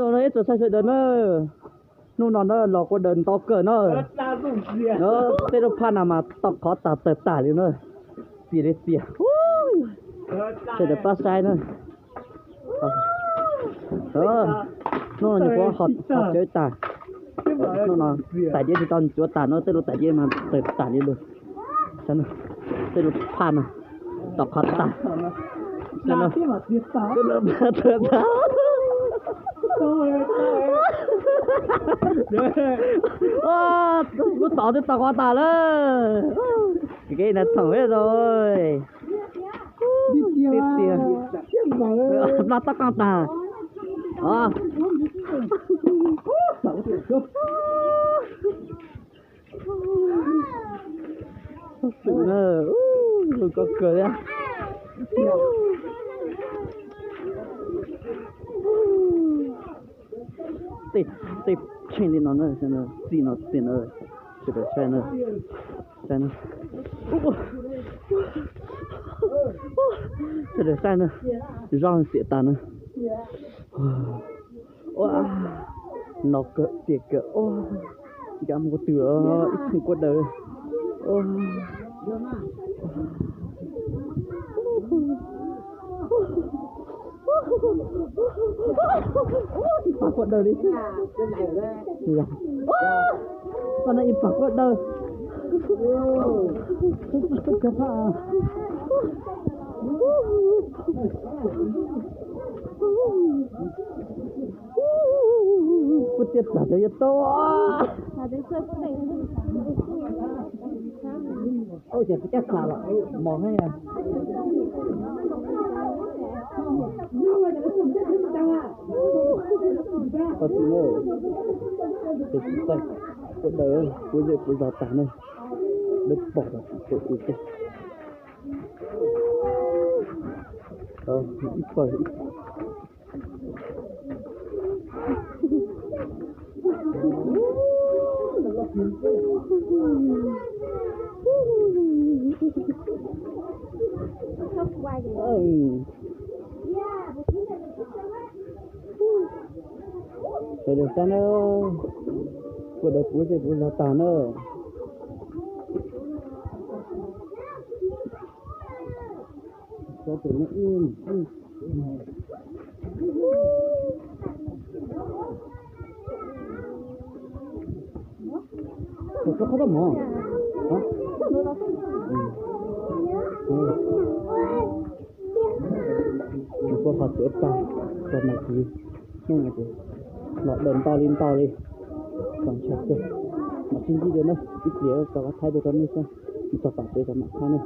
Ib tsoom saib sawv daws na, hnub no na los quaj daws ntau kawg na. Tej lub phaj na mas tau qhov tas tawg tas li na. Txias li txias. Sawv daws pab saib na. Hnub no nyuam qhuav ho cawv tas. Hnub no tais diav tsis tau ntxuav tas no, tej lub tais diav mas tawg tas li lawm. Tej lub phaj no tau qhov tas. Lub tod twb tau qhov tas lawm. Kev na thoom ib zoo. Tib tiag, plab tab qaaj tag. Xwm na, lug koj kawg thiab. Tej, tej tsheej li no na, txij no txij no, sawv daws saib na, saib na. Sawv daws saib na, zog xiam tas na. Ua, no kawg tiag kawg, ua, ncav mus qhov twg los ib txheej quaj daws. Ib pab quaj daws li. Koj no ib pab quaj daws. Kuv tias txam cov yuav tau. Ua cas kuv caj xav los mos heev. Koj txiv, tes tsis txaij, kuv daws puv zej puv zos tag na, dawb paug los tsis tau ua teb. Ib pawg ib Sawv daws saib na, kuv daws puv zej puv zos tag na. Tus qhov tau mov. Nws kuj qhov txwv tag, tau mas txiv hnub no ces los daws ntau li ntau li. Txaus ntshai kawg. Mam sib ntsib dua na, ib pliag rov qab thaij dua rau nej saib, mus txog tom tsev rov mam thaij na.